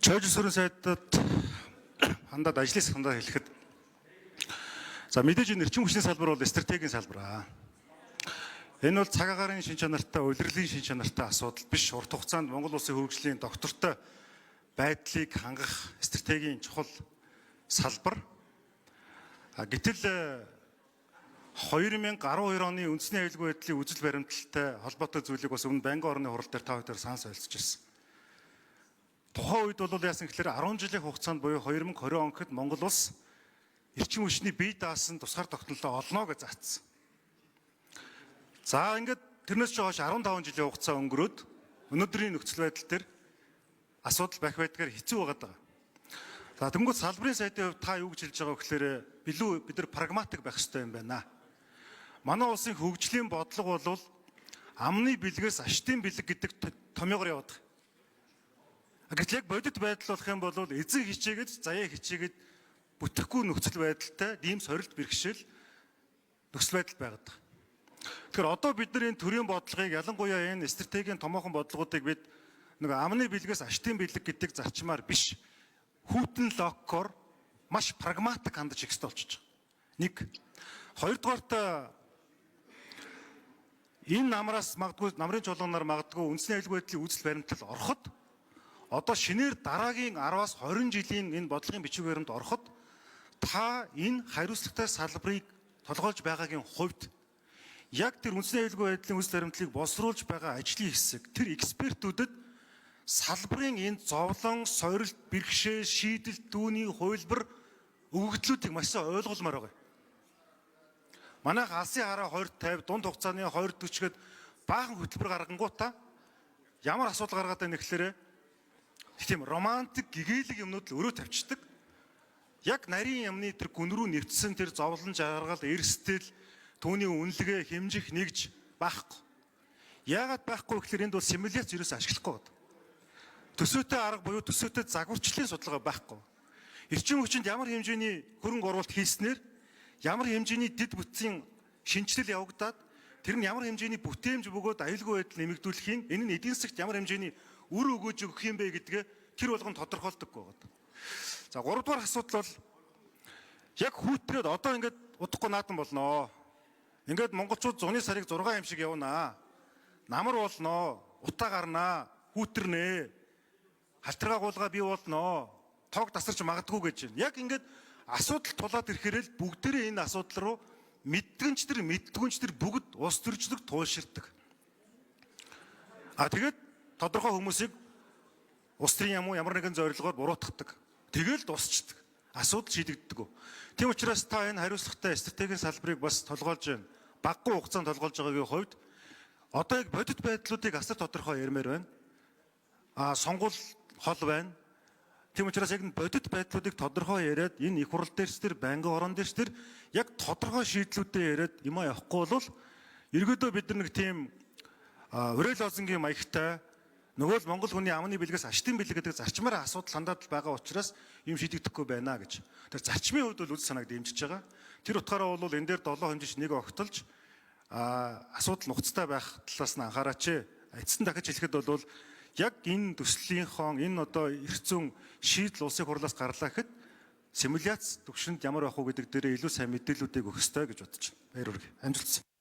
Чойжил сүрэн сайдад хандаад ажлын сандаа хэлэхэд, за, мэдээж энэ эрчим хүчний салбар бол стратегийн салбар аа. Энэ бол цаг агаарын шин чанартай, улирлын шин чанартай асуудал биш. Урт хугацаанд Монгол улсын хөгжлийн доктортой байдлыг хангах стратегийн чухал салбар. А гэтэл 2012 оны үндэсний аюулгүй байдлын үзэл баримтлалтай холбоотой зүйлийг бас өмнө байнгын орны хурал дээр та хоёр санал солилцож ирсэн. Тухайн үед бол яасан гэхээр 10 жилийн хугацаанд буюу 2020 он гэхэд Монгол улс эрчим хүчний бие даасан тусгаар тогтнолоо олно гэж заасан. За, ингээд тэрнээс ч хойш 15 жилийн хугацаа өнгөрөөд өнөөдрийн нөхцөл байдал дээр асуудал байх байдгаар хэцүү байгаад байгаа. За, тэнгуут салбарын сайдын хувьд та юу гэж хэлж байгаа вэ гэхээр билүү бид нар прагматик байх хэрэгтэй юм байна. Манай улсын хөгжлийн бодлого бол амны бэлгээс аштын бэлэг гэдэг томьёогоор яваад байгаа. Гэтэл яг бодит байдал болох юм бол эзэн хичээгээд, заяа хичээгээд бүтэхгүй нөхцөл байдалтай ийм сорилт бэрхшээл нөхцөл байдал байгаад байгаа. Тэгэхээр одоо бид нар энэ төрийн бодлогыг, ялангуяа энэ стратегийн томоохон бодлогоодыг бид нэг амны бэлгээс аштын бэлэг гэдэг зарчмаар биш, хүйтэн логикоор маш прагматик хандаж их ёстой болчихж байгаа. Нэг. Хоёрдугаарт, энэ намраас магадгүй, намрын чуулганаар магадгүй үндэсний аюулгүй байдлын үзэл баримтлал ороход, одоо шинээр дараагийн 10-аас 20 жилийн энэ бодлогын бичиг баримт ороход та энэ хариуцлагатай салбарыг толгойлж байгаагийн хувьд яг тэр үндэсний аюулгүй байдлын үзэл баримтлалыг боловсруулж байгаа ажлын хэсэг тэр экспертүүдэд салбарын энэ зовлон, сорилт, бэрхшээл, шийдэл, түүний хувилбар өгөгдлүүдийг маш сайн ойлгуулмаар байгаа. Манайх алсын хараа 20 50, дунд хугацааны 20 40 гээд баахан хөтөлбөр гаргангуудаа ямар асуудал гаргаад байна гэхээр тийм романтик гэгээлэг юмнууд л өрөө тавьчихдаг. Яг нарийн юмны тэр гүн рүү нэвтсэн тэр зовлон жаргал, эрсдэл, түүний үнэлгээ хэмжих нэгж байхгүй. Яагаад байхгүй гэхээр энд бол симуляц ерөөсөө ашиглахгүй байна. Төсөөтэй арга буюу төсөөтэй загварчлалын судалгаа байхгүй. Эрчим хүчинд ямар хэмжээний хөрөнгө оруулалт хийснээр ямар хэмжээний дэд бүтцийн шинэчлэл явагдаад, тэр нь ямар хэмжээний бүтээмж бөгөөд аюулгүй байдал нэмэгдүүлэхийн, энэ нь эдийн засагт ямар хэмжээний үр өгөөж өгөх юм бэ гэдгээ тэр болгон тодорхойлдоггүй байна. За, гуравдугаар асуудал бол яг хүүтрээд одоо ингээд удахгүй наатан болноо. Ингээд монголчууд зуны сарыг 6 юм шиг явнаа. Намар болноо, утаа гарнаа, хүүтэрнэ. Халтаргаа гуулгаа бий болноо. Тог тасарч магадгүй гэж байна. Яг ингээд асуудал тулаад ирэхээр л бүгдээрээ энэ асуудал руу мэддгэнч тэр мэддгүнч тэр бүгд улс төрчлөг туйлширдаг. А тэгээд тодорхой хүмүүсийг улс төрийн юм уу ямар нэгэн зорилгоор буруутгадаг. Тэгэл дуусчдаг. Асуудал шийдэгддэг. Тийм учраас та энэ хариуцлагатай стратегийн салбарыг бас толгойлж байна. Баггүй хугацаанд толгойлж байгаагийн хувьд одоо яг бодит байдлуудыг асар тодорхой ярмаар байна. А сонгуул хол байна. Тийм учраас яг энэ бодит байдлуудыг тодорхой яриад, энэ их хурал дээрс тэр байнгын орон дээрс тэр яг тодорхой шийдлүүдээ яриад юмаа явахгүй бол ерөөдөө бид нар нэг тийм уриал лозунгийн маягтай нөгөө л монгол хүний амны бэлгээс аштын бэлэг гэдэг зарчмаар асуудал хандаад л байгаа учраас юм шийдэгдэхгүй байна гэж. Тэр зарчмын хувьд бол үз санааг дэмжиж байгаа. Тэр утгаараа бол энэ дээр 7 хэмжиж нэг огтолж асуудал нухацтай байх талаас нь анхаараач. Эцэст нь дахиж хэлэхэд бол яг энэ төслийнхоо энэ одоо эрх зүйн шийдэл улсын хурлаас гарлаа гэхэд симуляц төвшөнд ямар байх уу гэдэг дээрээ илүү сайн мэдээллүүдийг өгөх ёстой гэж бодож байна. Баяр хүргэе. Амжилт.